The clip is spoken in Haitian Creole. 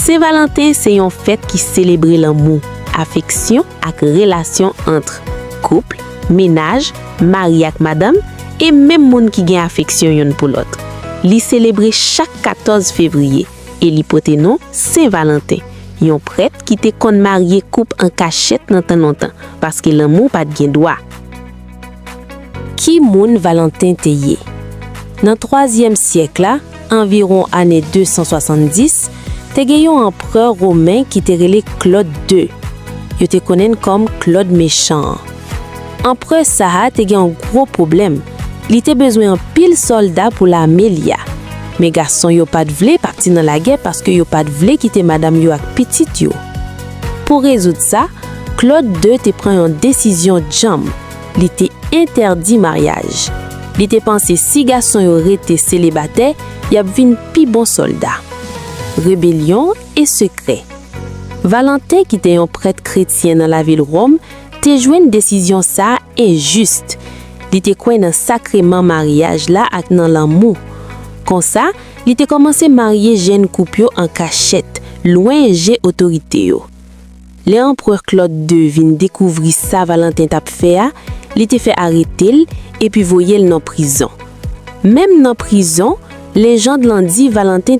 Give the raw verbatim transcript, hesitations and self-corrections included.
Sen Valanten se yon fèt ki selebre lanmou, afeksyon ak relasyon ant koup, mennaj, mari ak madanm, e menm moun ki gen afeksyon youn pou lòt. Li selebre chak katòz fevriye e li pote non Sen Valanten, yon prèt ki te konn marye koup an kachèt nan tan lontan, paske lanmou pa t gen dwa. Ki moun Valanten te ye? Nan twazyèm syèk la, anviwon ane de san swasanndis, te gen yon anperè women ki te rele Klòd de. Yo te konnen l kòm Klòd Mechan an. Anperè sa a te gen yon gwo pwoblèm. Li te bezwen anpil sòlda pou lame li a. Men gason yo pa t vle pati nan lagè paske yo pa t vle kite madanm yo ak pitit yo. Pou rezoud sa, Klòd de te pran yon desizyon djanm. Li te entèdi maryaj. Li te panse si gason yo rete selibatè, y ap vin pi bon sòlda. Rebelyon e sekrè. Valanten, ki te yon prèt kretyen nan lavil Wòm, te jwenn desizyon sa a enjis. Li te kwè nan sakreman maryaj la ak nan lanmou. Konsa, li te kòmanse marye jèn koup yo an kachèt, lwen je otorite yo. Lè anperè Klòd de vin dekouvri sa Valanten t ap fè a, li te fè arete l epi voye l nan prizon. Menm nan prizon, lejand lan di Valanten